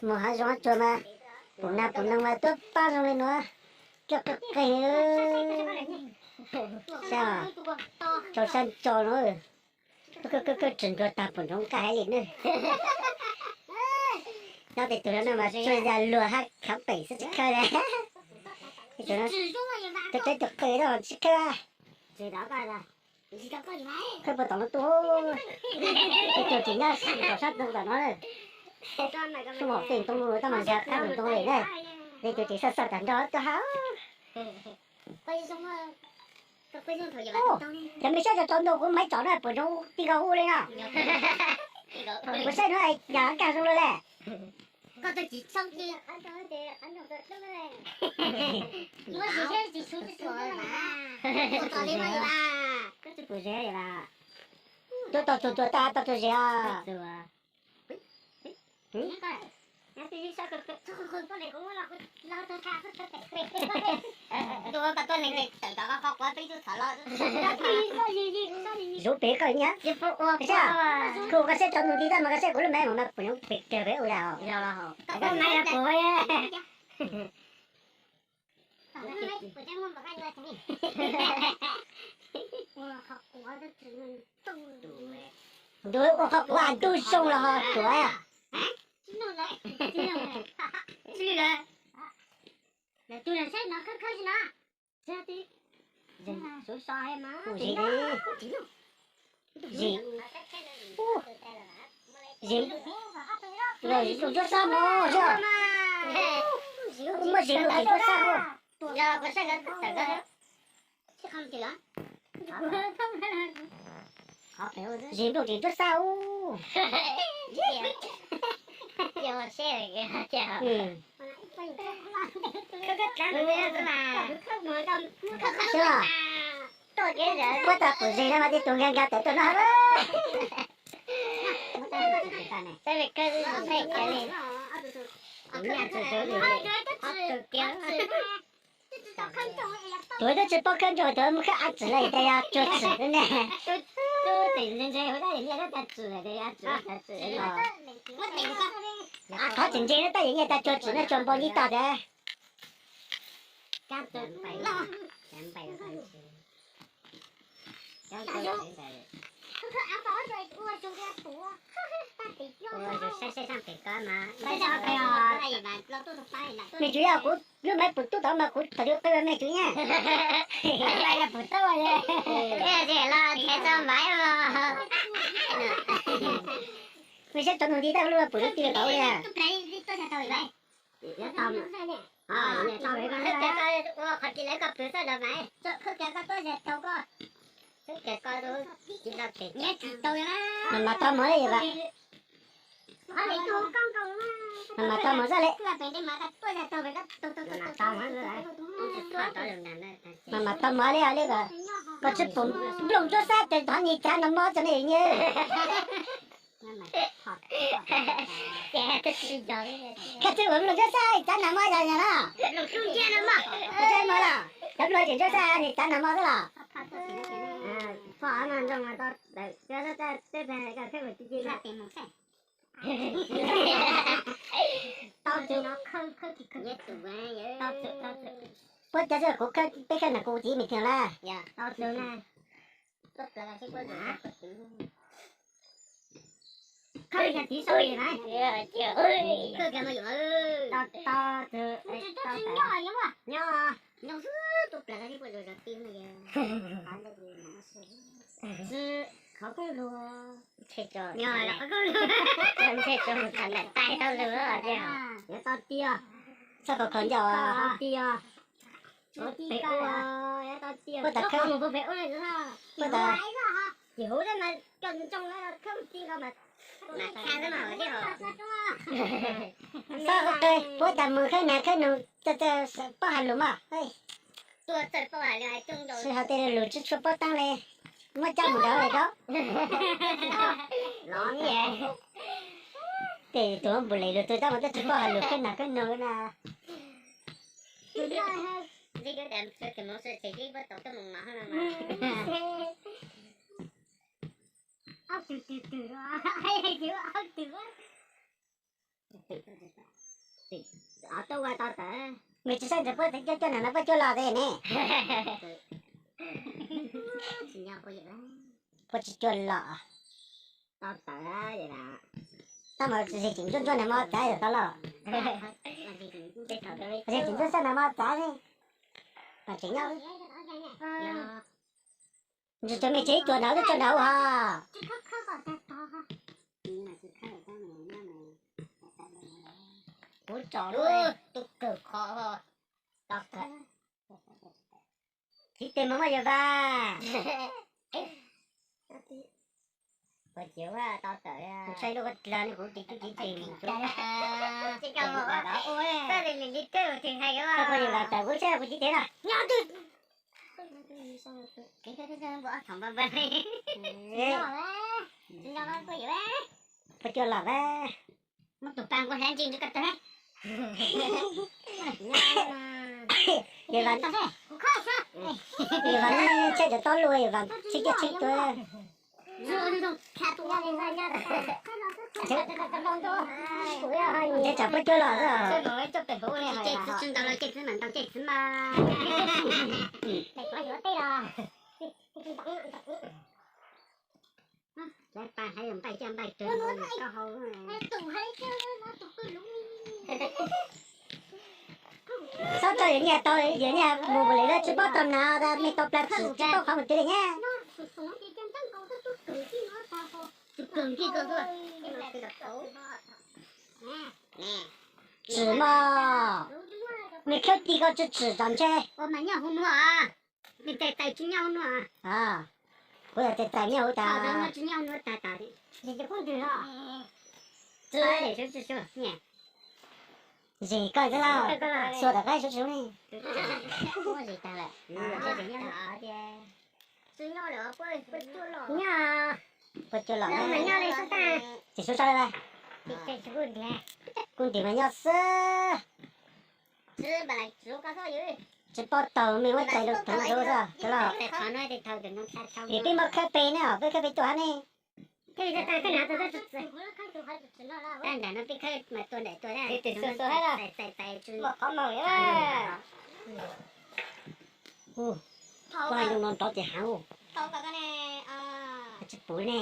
Mus hav zoov hav tsuag mas, pum nas pum noog mas tuaj pab zoo li no, coj qeeg qeeg li. Saib, tsaus sab ntso no, kawg kawg tsis ntuag tag pum ntsoov nqaij haiv li ne. Nyob tej tug no mas tsuas yog luag hab khav pem xwb tsis khawb li. Tus teb tus qe no tsis khawb. Khawb puas tom no tuaj, tej tug tseem nyob tom sab ntoo tom no. Sub mom tej ntoo tab mas zag qab ntoo li na. Tej tug tseem xaj xaj tag nrho tuaj hab. Cov me saib tso tso ntoo kuv maiv tsom na puas ntsoov ti nkaus hu li no. Kuv saib no yam nkag zoo li le. Tuaj tau tug tuag tag tau tug zes os. Zuv pem koj nyab. Kuv koj saib tso ntoo ti tab mas koj saib kuv lub maiv mas mas puas nyuam pem kawg pem ua dab os. Ntuav ua qhov quav ntub zoo los ho tuav. Tus saib no khawb khawb si no. Zis, zis, zis, zis lus ntsuab xab mog, muaj zis lus ntsuab xab mog. Zis nplooj zis ntsuab xab ub. Puab tas pum zes no mas tej tug nkag nkag tawm tuaj no. Tuav twb tsis paub khawb ntsoog, tuav mus khawb av txwm lawm tas yog tsuag txwm ne. Qhov tseem ntse no tab yog nyiaj tas tsuag txwm no tsuag npau nyiaj tag tas. Mej tsuv yog kuv lub maiv pum tub tod mas kuv thaum twg qw mej tsuv nyab. Mej saib tso nug nti tab lub pum lub ti tau li. Mas mas tau mov li yom. Mas mas tau mov xwb li. Mas mas tau mov li os li. Koj tsis pum nplooj ntsuab xab tes thov nyias cav nag hmo tso ne nyias. Koj tsis pum nplooj ntsuab xab cav nag hmo yog yog na. Ntsuab hmo los cov nplooj tseem ntsuab xab nyias cav nag hmo xwb los. Puab cav xwb kuv khawb, peb khawb nag kuv tiv me tiag na. Ntshe tso mus tham nram tais tau lug. Txhob khov khov ncauj. Puab tas khawb, puab tas, puab tas mus khawb nag khawb noog txawm paub has lus mog. Sij hawm tej lus tsis tshua paub taab le, muab coj mus nrad le ko. Tej tus npum lem lug tug tab mas twb tsis paub has lus khawb nag khawb noog na. Nws tsis saib ntawd puab coj coj nam no puab cuag los tes ne. Puab tsis cuag los. Tab mas zig tseem ntsuab ntsuab nam no txav tau los. Zig tseem ntsuab ntsuab nam no txav ne. Mas tseem nyob. Ntshe cov me tsev ib tuas nraud twb tso nraud hos. Kuv tsom lub tus kawg qhov tau kawg. Txiv tes mas muaj yawg Vas. Kuv tsis ua tau tawm, kuv saib lub koj dlag ne kuv tsis tub tsis tseem. Koj puas yawg Vas tawm kuv saib kuv tsis teb na. Puas cuag los a? Muab tus pas nquag hlab ntsis rau koj tag. Yawg Vas, yawg Vas tsheb cov tob luaj, yawg Vas tsheb coj tsheb tuag. Ntshe tsam puab cuag los xwb. Ces txwv tsis ntau los ces txwv mam ntau ces txwv mas. Lawv pas hais npaij caj npaij tawg koj hau. Txhob tso yawg niag tau, yawg niag mus mus lawm tsis paub tau nas tas me tau plas tsis paub qhov mus twg li nyab. Tsim mog, me khawb ti koj tsis tsim tom ntshe. Kuv yog tes tais nyob huv tas. Zis koj xwb lauj, xyuas tom qab suav tsuv ne. Nyob, puas cuag los, tsis suav tso li. Kuv ntim mas nyob xwb. Tsis paub taug me muab tais lug theev rau xwb lauj. Vim peb muab khawb pem ne, peb khawb pem tuaj hab ne. Qhov moog, koj yoov no nrov ces haav, tsis pum ne.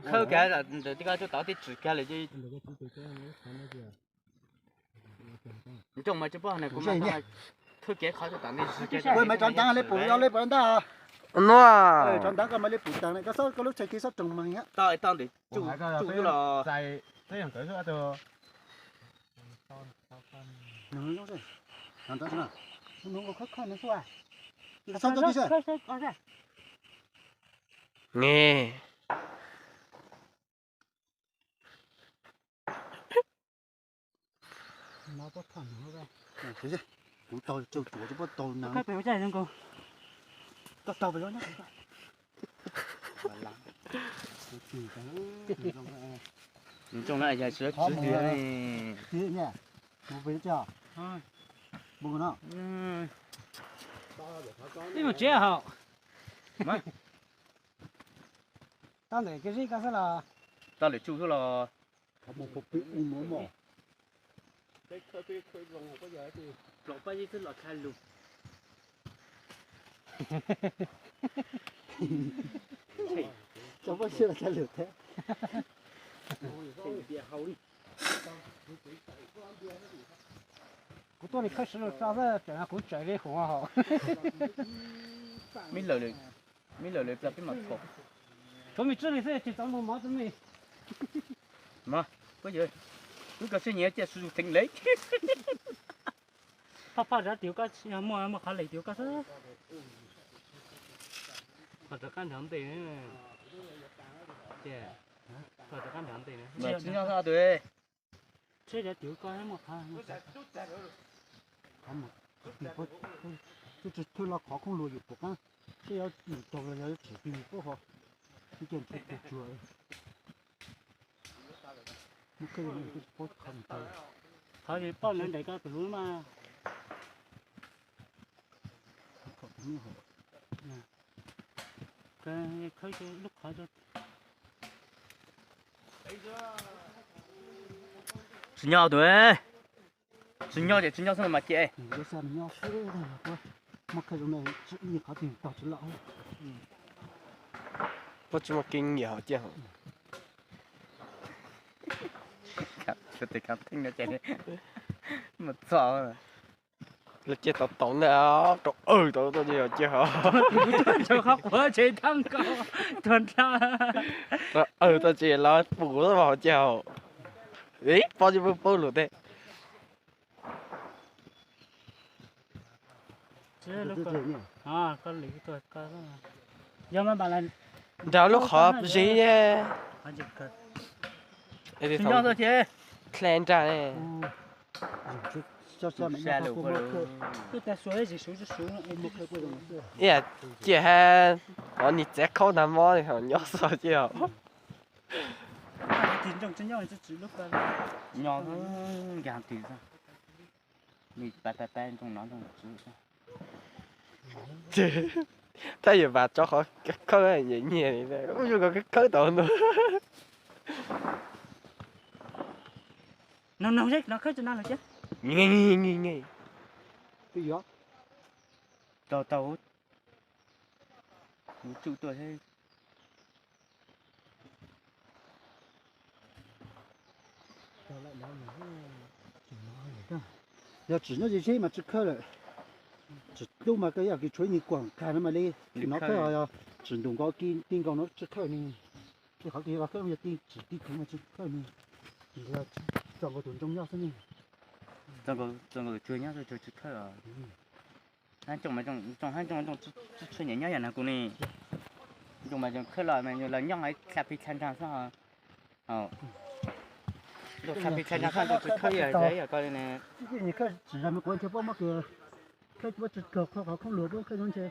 Khawb kiag ntawm tij koj tuaj tod tib tsis kiag lawm. Ncooj mas tsis paub ne, kuv mas khawb kiag qhov tuaj tom ntej zig kiag. Kuv mas rov ntav le pum le pum ntag. Rov ntav koj mas le pum tag ne, koj xob koj lub txhais tes xob roos mas. Tau tau ntawm tsuj los. Nws khawb khawb nws xwb. Nws kuv tau tsuj tsuav tsis paub tau na. Koj tau pes zoo nyob. Nws tsoom na yog tsis txwv tiag ne. Ib mus tsev haum. Tab ntawm kev zib koj xwb los? Tau lwm tsuj xwb los? Tso pob zeb los tsa lwm thiab. Kuv tuaj li khawb sawv los tso xwb, tseem kuv tseem li hov haum. Me lawm, me lawm lawm peb mam thom. Tshuav me tsawg li xwb tsis tau mus mov tau me. Mas, koj yawg, wb koj sib nyiam cia su su theev lawm. Phaj phaj zov tiv koj, muaj muaj qhov lees tiv koj xwb. Ho rov qab nrov ntes, ho rov qab nrov ntes. Tsis nyob xwb tus. Tsheb cov tiv koj muaj qhov. Twb tsis thwj los qhov khooj luag yus puas qaab, tsheb yuav mus taug los yog tseem twg yus puab ho. Ib co ntshai tsuag tsuag. Muab khawb, qhov poj ntawd ntais koj pem hauv mas. Khawb lub qhov. Tsis nyob tus, tsis nyob ces tsis nyob xwb mas cia. Muab khawb zoo na, ib qhov twg tog tsis loj. Puab tsis muaj keeb nyiam hauv caj hauv. Mus txog lawv cia tau tau ntag, rau awm tau tau ces yog cia hauv. Qhov quav tsev thab nkaus tuag nrho. Rau awm tau ces lawv pum hauv cia hauv. Ib pob tsis pub paub lus tej. Nrog lub qhov zeb. Nyob tau ces dlha nrag ne. Ib yam cia ha, o, niag txiav khaub ntag mob nyob xwb cia. Nyob nkag twg xwb. Tab yog vas tso qhov khawb nyiam nyiam li, ub, zoo nkaus khawb tau ntag. Tau tau, kuv tsuj tuaj thiab. Yog tsis nyob ze zeb mas tsis khawb lawm. Tsis hlub mas koj ib yam kis tshuav ib niag kuam kag no mas li. Nov khawb, yog tsis ntus nkaus kis ti nkaus no tsis khawb ni. Tej qhov kis los khawb yog ti tsis ti kheev mas tsis khawb ni. Tso nkaus tus ntsoog nyob xwb ne. Tso nkaus tus ntsoog nyob tsis khawb os. Hab ntsoog mas ntsoog, hab ntsoog ntsoog tsis tshua nyiam nyob yam nag kuv ne. Ntsoog mas ntsoog khawb los mas los nyob hauv ib txha plig txha nraag xwb. Ntsoog txha plig txha nraag xwb ntsoog tsis khawb yam ko li ne. Tsis yog me quav ntshe puab muab kiag, khawb puab tsis kawg qhov qhov khoob luag puab khawb ntshe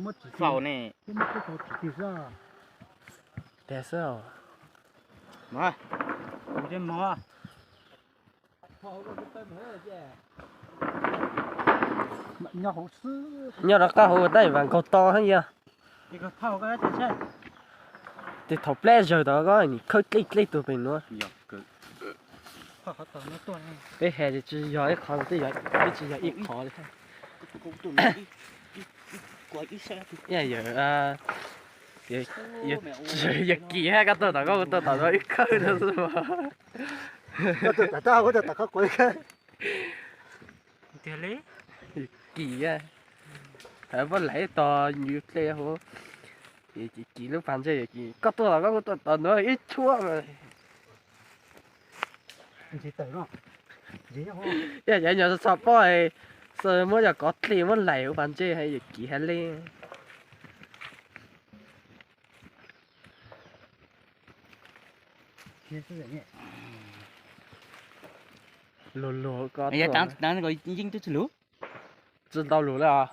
muab tsis faus ne, puab muab khawb faus tsis tig xwb. Tes xwb. Nyob rov qab hauv tab vas nkaug to hab yog. Tes thaum plab zawg tod koj nim khawb dlej dlej tuag pem nuav. Peb has tsis yog ib qho, twb tsis yog ib qho li. Yog, yog kim hab koj tuaj tom koj, kuv tuaj tom no wb khawb no xwb mas. Koj tuaj tom tab, kuv tuaj tom koj, kuv khawb. Kim, thaum puab laim tog yus dlej hauv, kim lub pas ntseg, koj tuaj tom koj, kuv tuaj tom no ib tshuab mas. Ib yam nyob txog pob, muab yog kov dlej muab laim hauv pas ntseg hab yog kim hab le. Luag luag ko yeej twb tsis luv. Tsis tau luv li os.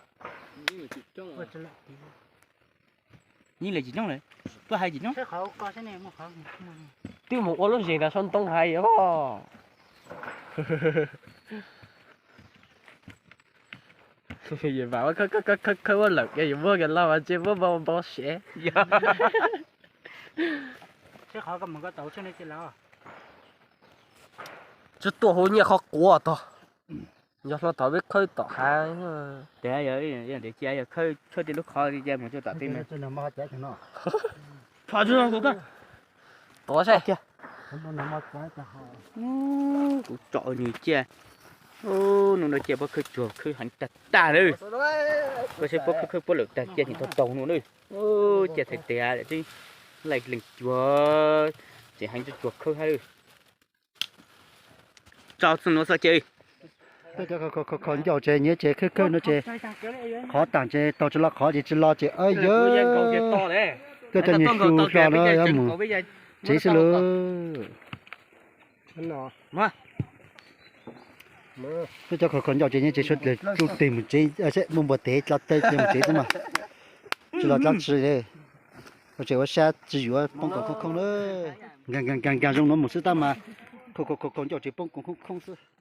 Yeej li tsis coob lawm, tuaj hais tsis coob. Twb mus ua lub zes nrad saum ntoo hais os. Yus vam khawb khawb khawb ua lawm kiag yus muab kiag los mas ntshe muab npau npau sev. Tsis tuaj hauv nyiaj qhov quav tog. Yog hlo tod peb khawb tom hav. Tes yog cia yog khawb tshuaj tej lub qhov li cia mus tshuaj tom tej mas. Tov saib. Kuv tsom nws cia. Ub, nub no cia puab khawb tsuag khawb heev tag tag lawm. Koj saib puab khawb khawb puab lawm tag cia tsis tau taug nub lawm. Ub, cia txhais tes lawm tseeb, laij leej cuag tseem heev tsuag khawb hab lawm. Tso txug nuav xwb ces. Khaub ncauj ces nyiav ces khawb khawb no ces qhov taag ces taug tsis los, qhov ces tsis los ces, yawg, koj cov nyuag xyu hlo no yuav mus tsev xwb lauj. Koj cov khaub ncauj ces nyiav ces suav dlawg tsuj teg mus tsev, muaj npua teg dlha tawg ces mus tsev xwb mas. Tsis los dlaab tsi li, ua tsev ua sab tsis yuav poob kom khoom khoom na. Nkaag nkaag nkaag zoo nuav mus xwb tab mas Khov khov khov khov, ncauj tsis poob, koom khoob khoob xwb.